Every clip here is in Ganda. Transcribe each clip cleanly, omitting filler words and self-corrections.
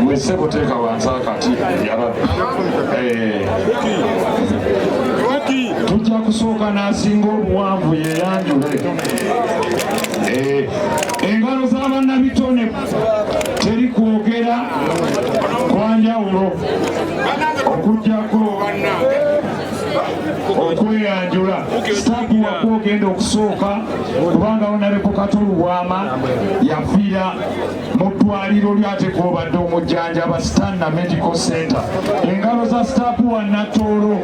Gwe ssebo teeka wansi akati yarabbi. Eh. Tujja kusooka n'asinga obuwanvu yeeyanjule. Eh, engalo z'abannabitone teri kwogera kwanjawulo okuggyako okweyanjula. Sitapu waku ogenda okusooka kubanga Honorable Kato Lubwama yafiira mu ddwaliro lyate kwobadde omujjanjaba Stanna Medical Center. Engalo za sitapu wa Natooro.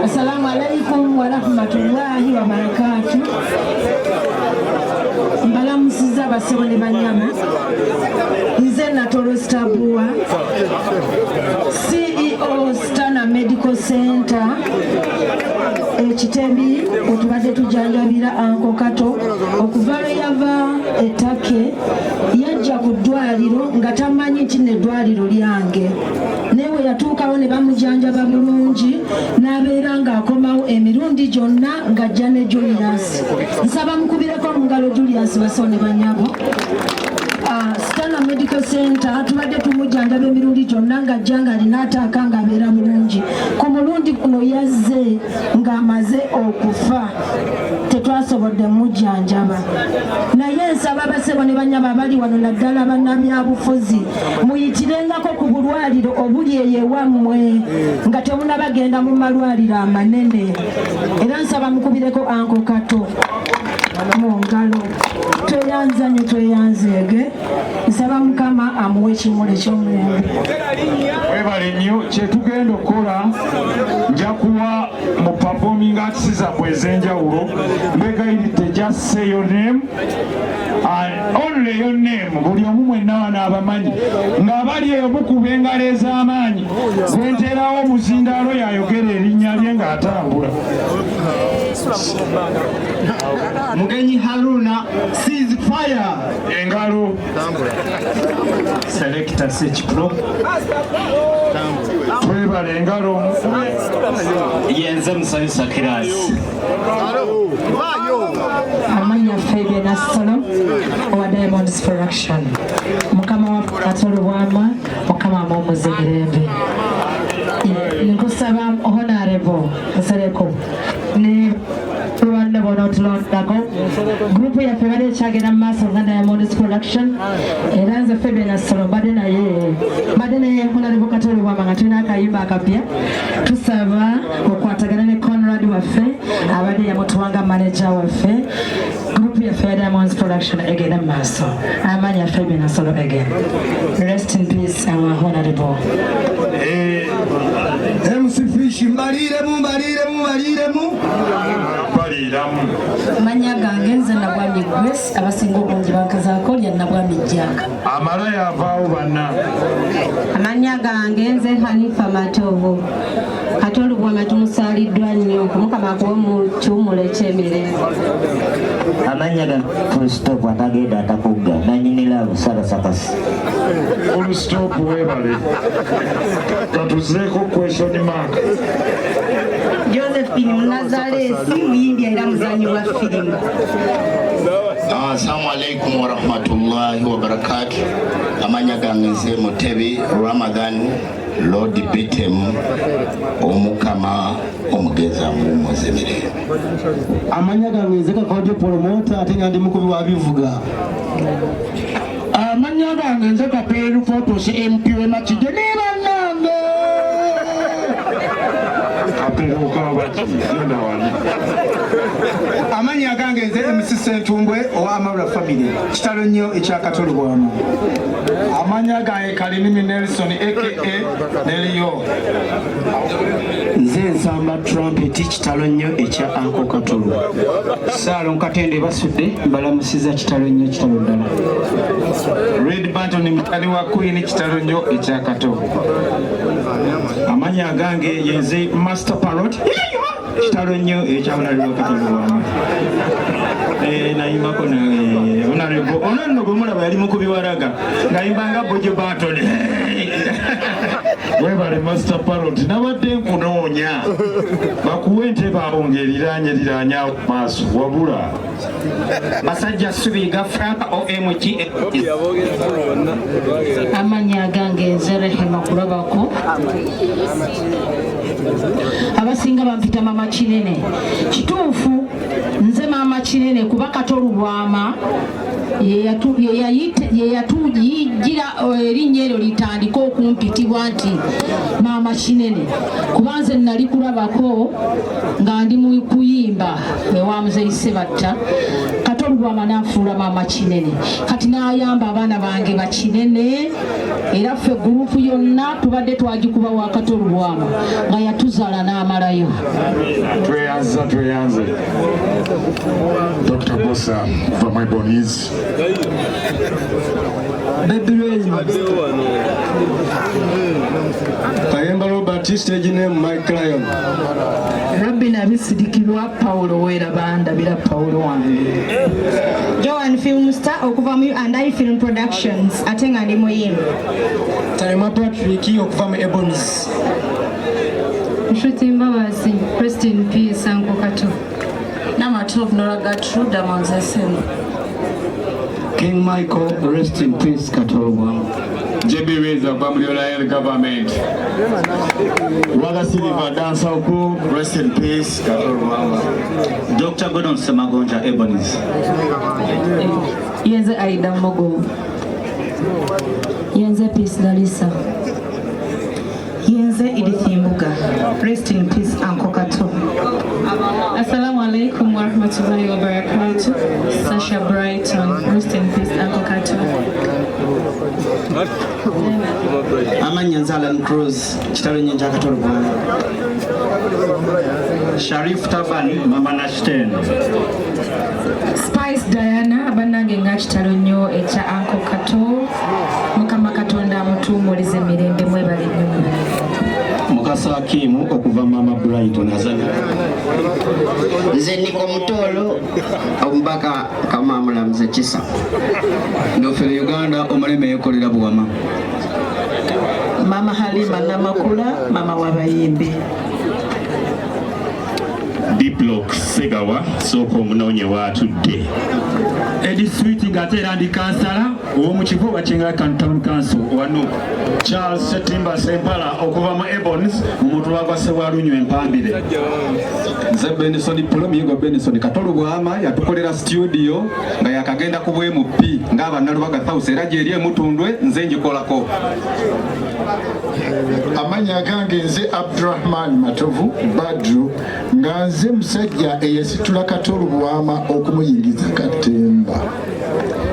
Assalamu alaikum warahmatullahi wabarakatu. Mbalamusiza basebo ne banyama. Nze Natoro Stabua, CEO Stana Medical Center ekitebi wetubadde tujanjabira Anko Kato okuva lwe yava e Turkey. Yajja ku ddwaliro nga tamanyi nti neddwaliro lyange, naye bwe yatuukawo ne bamujanjaba bulungi n'abeera ng'akomawo emirundi gyonna ng'ajja ne Julius. Nsaba mukubireko mu ngalo Julius baso ne banyabo. Stana Medical Center tubadde tumujjanjaba emirundi gyonna ng'ajja ng'alina ataaka ng'abeera bulungi. Ku mulundi guno yazze ng'amaze okufa, tetwasobodde mujjanjaba, naye nsaba abasebo ne banyabo abali wano naddala bannabyabufuzi muyitirengako ku bulwaliro obuli eyo ewammwe nga temunabagenda mu malwaliro amanene. Era nsaba mukubireko Anko Kato mu ngalo. Tweyanza nnyo, tweyanzeege. Nsaba Mukama amuwe ekimuli eky'omulembe. Webale nnyo. Kyetugenda okukola, nja kuwa mu performing arts zammwe ez'enjawulo, mbegayiridde just say your name and only your name. Buli omu mwenna wano abamanyi ng'abali eyo mukuba engalo ez'amaanyi. Gwenteerawo omuzindaalo yayogera erinnya lye ng'atambula. Mugenyi Haruna, Cease Fire. Engalo. Selector Sech Pro. Twebale, engalo mukube. Yenze Musanyusa Kirasi. Amanya Fabian Asolo owa Diamonds Production. Mukama wa Kato Lubwama, Mukama amuwummuze mirembe. Nkusaba Honorable Nsereko ne banne bona otulondako gurupu yaffe ebadde ekyagenda mu maaso nga Diamonds Production. Era nze Fabian Asolo mbadde naye Honorable Kato Lubwama nga tulina akayimba akapya. Tusaba okwatagana ne Conrad waffe abadde yamutuwanga manager waffe, gurupu yaffe ya Diamonds Production egenda mu maaso. Amanya Fabian Asolo again. Rest in peace, our honorable. MC Fish, mbaliiremu, mbaliiremu, mbaliiremu. Baliiramu. Manya gange nze Nabwami Grace, abasinga obungi bankazaako lya Nabwami Jack. Amala yavaawo banna. Amannya gange nze Hanifa Matovu. Kato Lubwama tumusaaliddwa nnyo, Mukama akuwe mu kiwumulo eky'emirembe. Amannya ga Full Stop, atagenda atakugga nanyini love Sarasakasi. Full Stop, webale. Katuzeeko question mark. Josephine Munazalesi, muyimbi era muzanyi wa firimu. Assalamu alaikum warahmatullahi wabarakatu. Amanya gange nze Mutebi Ramadan Lord Bitem. Omukama omugenzi amuwummuze mirembe. Amanya gange nze Kakodyo Promota, ate nga ndi mukubi wa bivuga. Amannya gange nze Kapeeru Fotos, MP we Makindye ne bannange. Kaperuka baki genda wali. Amannya gange nze MC Sentumbwe owa Amarula Family. Kitalo nnyo ekya Kato Lubwama. Amanya gange Kalinimi Nelson aka Nelio. Nze nsamba trumpet. Kitalo nnyo ekya Anko Katolo. Saalo Nkatende Basudde, mbalamusiza. Kitalo nnyo, kitalo ddala. Red Banton mutali wa Queen. Kitalo nnyo ekya Kato. Amanya agange yenze Master Parrot. Kitalo nnyo ekya Honorable Kato Lubwama. Nayimbako na Honorable ono nno gwe mulaba yali mukubi waraga ng'ayimba nga Bojo Banton. Webale Master Parrot, nabadde nkunoonya bakuwe entebe awo ng'eriraanye liraanye awo ku maaso wabula. Basajja Subiga Frank, OMG. Amannya agange nze Rehema Kulabako, abasinga bampita Mama Kinene. Kituufu nze Maama Kinene, kuba Kato Lubwama ye yatuyigira erinnya eryo litandike okumpitibwa nti Maama Kinene, kuba nze nali kulabako nga ndi mu kuyimba ewa Muzeyi Sebatta. Kato Lubwama n'anfuula Maama Kinene, kati n'ayamba abaana bange bakinene, era ffe group yonna tubadde twagikuba wa Kato Lubwama nga yatuzaala n'amalayo. Tweyanza, tweyanze. Dr. Bosa kuva mu Ebonies. Baby Rain. Kayemba Robert, stage name Mike Lion. Rabbi Nabisirikirwa Paulo Werabanda bira Paulo wange. Joan Film Star okuva mu and I Film Productions, ate nga ndi muyimbi. Tarema Patrick okuva mu Ebonies. Nshuti Mbabazi, rest in peace Uncle Kato. Namatovu Nora Gertrude Amonzesemu. King Michael, rest in peace Kato Lubwama. JB Reza okuva mu Lion Government. Rwaga Silver Dancer Crew, rest in peace Kato Lubwama. Dr. Gordon Semagonja, Ebonies. Yenze Aida Mogo. Yenze Peace Dalisa. Yenze Edith Mbuga. Rest in peace Uncle Kato. Assalamu alaikum warahmatullahi wabarakatuh. Sasha Brighton, rest in peace Uncle Kato. Amannya nze Alan Cruz, kitalo nnyo ekya Kato Lubwama. Sharif Taban, Mama Nashten. Spice Diana, bannange nga kitalo nnyo ekya Uncle Kato. Mukama Katonda amutuumulize emirembe. Mwebale nnyo, mwebale. Mukasa Hakimu okuva Mama Brighton azanya. Nze niko Mutolo omubaka, kama mulamuze kisa. Ndofere Uganda omuleme yekolera Buwama. Mama Halima Namakula, mama w'abayimbi. Diplock Segawa, sooka omunoonye waatudde. Edi Sweet, ng'ate era ndi kansala ow'omu kifo wa Kyengera Town Council wano. Charles Setimba Sempala okuva mu Ebonies mu mutula gwa Ssebwalunywa empambire. Nze Benson Pulo Miyigo Benson. Kato Lubwama yatukolera studio nga yakagenda ku bwMP ng'abannalubaga House, era gyeri emutundwe nze ngikolako. Amannya agange nze Abdurahman Matovu Badru, nga nze musajja eyasitula Kato Lubwama okumuyingiza katemba.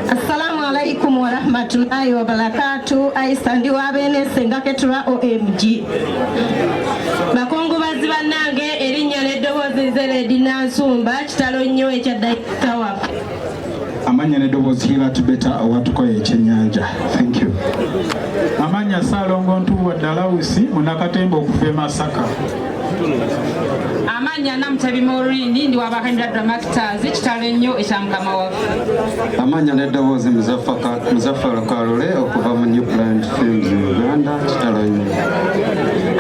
Assalamu alaikum warahmatullahi wabarakatu. Aisa ndi wabene Senga Ketura, OMG. Bakungubazi bannange, erinnya n'eddoboozi nze Lady Nansumba, kitalo nnyo ekya director waffe. Amannya n'eddoboozi Hilat Beta owatukoye ekyennyanja. Thank you. Amannya Saalongo Ntuwa Dalawusi, munakatemba okuva e Masaka. Amannya Namutebi Morini, ndi wabakandira Dramactors, kitalo ennyo ekya mukama waffe. Amannya n'eddoboozi Muzaffar Kalule okuva mu New Planet Films Uganda, kitalo nnyo.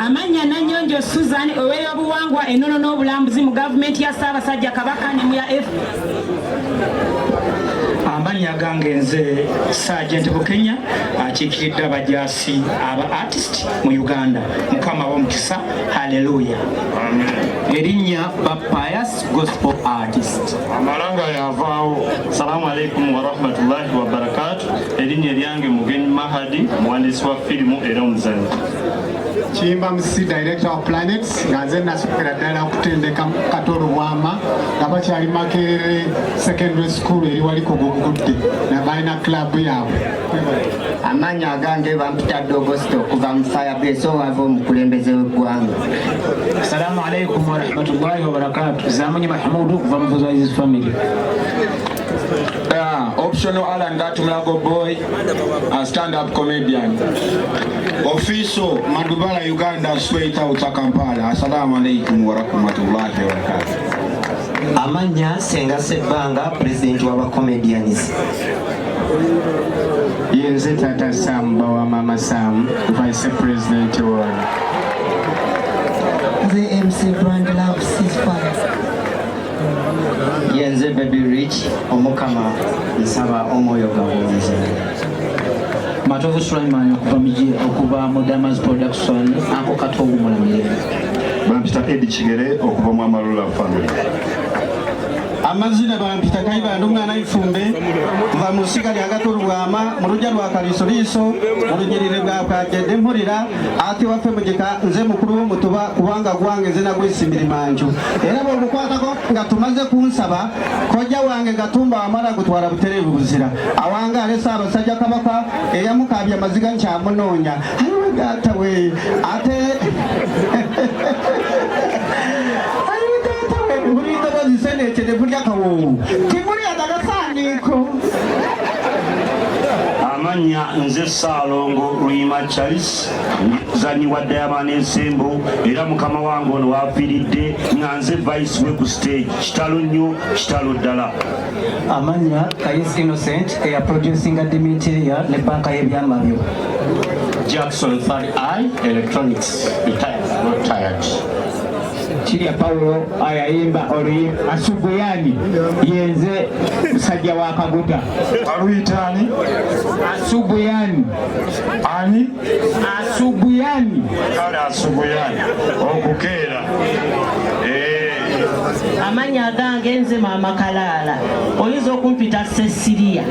Amannya Nanyonjo Susan, ow'ebyobuwangwa, ennono n'obulambuzi mu gavumenti ya Ssaabasajja Kabaka ne mu ya F. Amannya gange nze Sergeant Bukenya, akiikiridde abajaasi aba artist mu Uganda. Mukama w'omukisa, haleluya. Erinnya Papayas, gospel artist. Amalanga yavaawo. Salamu alaikum warahmatullahi wabarakatu. Erinnya eryange Mugenyi Mahadi, muwandiisi wa firimu era omuzanyi. Kimba Mc, director of Planets, nga nze nasookera ddala okutendeka Kato Lubwama nga bakyali Makerere Secondary School eri wali ku Gugudde, balina club yaabwe. Amannya agange bampita Dogosto okuva mu Firebase owava omukulembeze w'eggwanga. Assalamu alaikum warahmatullahi wabarakatu. Zamunyi Mahmudu okuva mu Buzayiz family. Optional Alan Gatumlago boy, a stand-up comedian. Ofiso Madubala, Uganda, straight out of Kampala. Assalamu alaikum warahmatullahi wabarakatuh. Amannya Senga Sebbanga, president w'abacomedians. Yenze Tata Sam bawa Mama Sam, Vice President wano. Nze MC Brand Love Ceasefire. Yenze Baby Rich, Omukama nsaba omwoyo gawonze. Matovu Sulaiman okuva miji okuva mu Damas Production, Uncle Kato wumulamire. Bampita Eddie Kigere okuva mu Amarula family. Amazina bampita Kayibanda omwana w'ifumbe, nva mu lusiga lya Gatolubwama mu lujja lwa Kaliisoliiso mu lunyiriri lwa Kajede mpulira ate waffe mugika nze mukulu w'omutuba kubanga gwange nze nagwesimbira manju era bw'ogukwatako nga tumaze kunsaba kojja wange Gatumba wamala gutwala butereevu buzira awangaale Ssaabasajja Kabaka eyamukaabya amaziga nkyamunoonya ayiwe gaata we ate ayiwe taata we buli ndobozi senekede bulya kawoowo timulya nagasaaniiko. Amannya nze Ssaalongo Luyima Charles, muzanyi wa Diamond Ensemble, era mukama wange ono waafiiridde nga nze vice we ku stage. Kitalo nnyo, kitalo ddala. Amannya Kayis Innocent, eya producinga Dimitiria ne banka y'ebyamabyo. Jackson Third Eye Electronics, retired, not tired. Kirya Paulo ayayimba oluyimba Asuguyani, yenze musajja wa Kaguta. Aluyita ani? Asuguyani. Ani? Asuguyani. Kale Asuguyani okukeera. Amannya agange nze Maama Kalaala, oyinza okumpita Cecilia.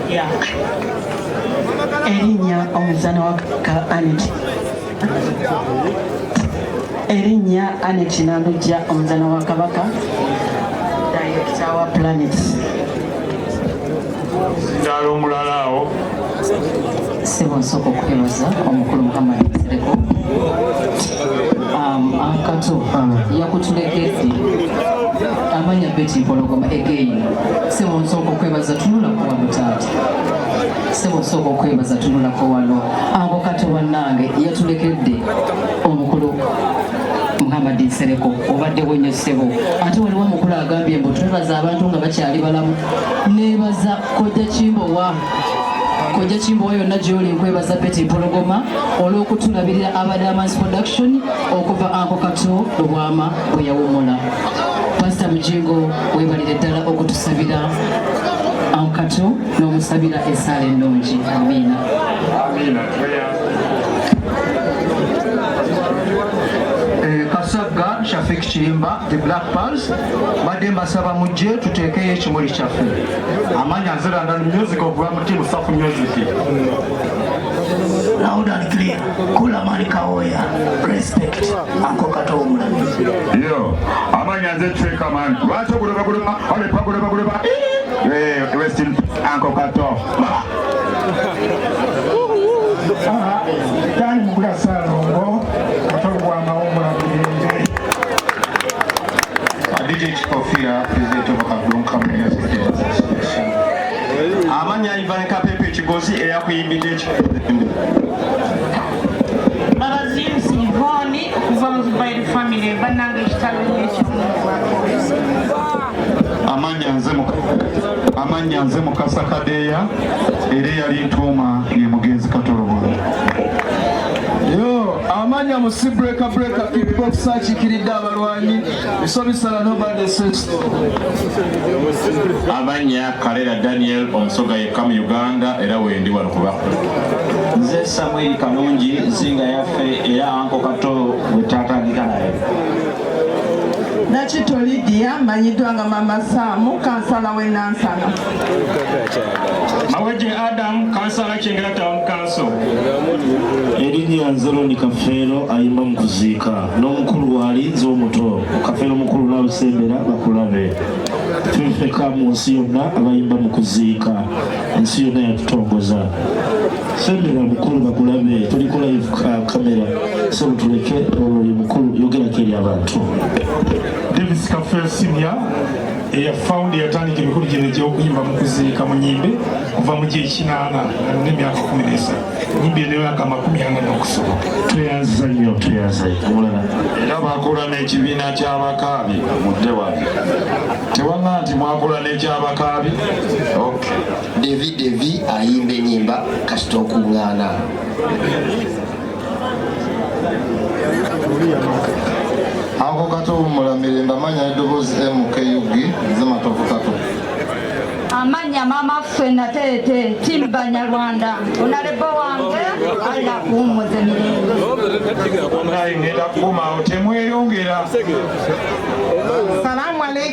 Ya. Erinnya omuzana wa ka Anet. Erinnya Anet Nandujja omuzana wa Kabaka, director wa Planets. Ddala omulala awo. Ssebo, nsooka okwebaza omukulu Muhammad Nsereko. Akato yakutulekedde amanya Betty Mpologoma again. Ssebo, nsooka okwebaza, tunulako wano taata. Ssebo, nsooka okwebaza, tunulako wano. Ako Kato bannange yatulekedde omukulu Muhammad Nsereko, obaddewo nnyo ssebo. Ate waliwo omukulu agambye mbu twebaza abantu nga bakyali balamu. Neebaza Kojja Kimbowa, Kojja Kimbowa yonna gy'oli, nkwebaza Betty Mpologoma olw'okutulabirira Abadamas Production okuva Uncle Kato Lubwama bwe yawummula. Pasita Mujingo, weebalire ddala okutusabira Uncle Kato n'omusabira essaala ennungi. Amiina. Amiina. Kasagga Shafik Kiyimba, the Black Pearls, badde mbasaba mujje tuteekeyo ekimuli kyaffe. Amanya nze London Music okuva mu team Safu Music. Loud and clear. Kula Kawoya. Respect. Uncle Kato Omulami. Yo, amanya nze Treka man. Lwaki oguleba guleba, olepa guleba guleba. Rest in peace, Uncle Kato. Dani Mugula Ssalongo, Kato Lubwama w'omulamirembe. DJ Chikofia, President of Kabdonka Music Association. Amanya Ivan Kapepe Kigozi eyakuyimbidde ekikembe. Babazimusi Ivoni okuva mu Zubairi family, bannange ekitalo nnyo eky'omuntu. Amanya nze Mukasa Kadeya, era eyali ntuuma ye mugenzi Kato Lubwama. Yo, amanya musi breaker breaker kickboxer akiikiridde abalwanyi bisobisala nobody says. Amanya Kalera Daniel omusoga yekka mu Uganda era wendi wano kuba. Nze Samuel Kalungi zinga yaffe era Uncle Kato gwe twatandika naye. Nakito Lydia, mmanyiddwa nga Mama Saamu, kansala w'e Nansana. Maweje Adam, kansala Kyengera Town Council. Erinnya nze Roni Kafeero ayimba mu kuziika n'omukulu waali nze omuto Kafeero mukulu n'abasembera bakulabe twefeka mu nsi yonna abayimba mu kuziika, ensi yonna yatutongoza. Sembera mukulu bakulabe, tuliko live kamera so tuleke oyo mukulu yogerako eri abantu. Davis Kafeero Senior eya founder, yatandika emikolo gino egy'okuyimba mu kuziika mu nyimbe kuva mu gyekinaana n'emyaka 13, nyimbi emyaka 40 n'okusoboka. Tweyanza nnyo, tweyanza. Omulala. Era bakola n'ekibiina ky'abakaabi mudde wano. Tewanna Baŋŋa nti mwakola n'ekyabakaabi. Okay. Devi Devi ayimba enyimba kasita okuŋŋaana. Ako Kato wummula mirembe. Amanya eddoboozi MKUG, nze Matovu Kato. Amanya mama ffe Nateete timu Banyarwanda, onalebo wange Allah akuwummuze mirembe. Naye ngenda kukomaawo, temweyongera. Salamu alaikum.